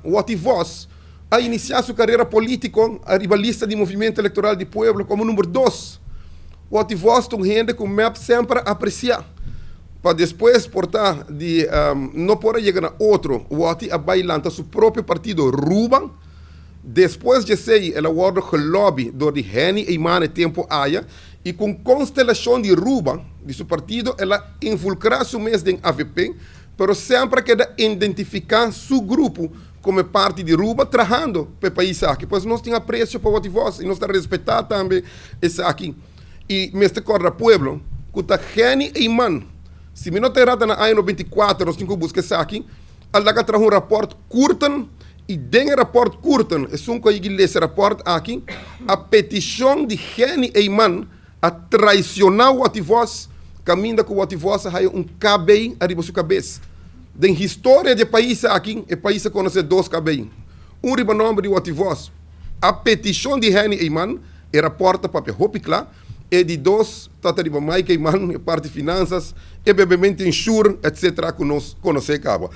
Watty Vos a inisiá su karera polítiko ariba lista di Movimiento Electoral di Pueblo komo number 2. Watty Vos ta un hende ku MEP semper a apresiá. Pa despues por ta di no por a yega na otro, Watty a bai lanta su propio partido Ruba. Despues di esei el a wòrdu gelòbi dor di Henny Eman e tempu aya i ku un konstelashon di Ruba di su partido el a invulkrá su mes den avp, pero semper a keda identifiká su grupo komo e parti di Ruba trahando pa e pais aki. Pues nos tin apresio pa Watty Vos i nos ta respetá tambe esaki. I mester kòrda pueblo ku ta Henny Eman, si mi no ta erá ta na aña 94, nos tin ku buska esaki, a laga traha un rapòrt Curten i den e rapòrt Curten, esun ku a yigi lesa e rapòrt aki, a petishon di Henny Eman a traisioná Watty Vos kaminda ku Watty Vos a haya un KB ariba su kabes. Den historia di e pais aki, e pais a konosé dos KB. Un riba nòmber di Watty Vos, a petishon di Henny Eman, e rapòrt ta papia hopi kla. E di dos ta ta riba Mike Eman, e parti finansas, e bebemento insure, etc. Ku nos konosé kaba.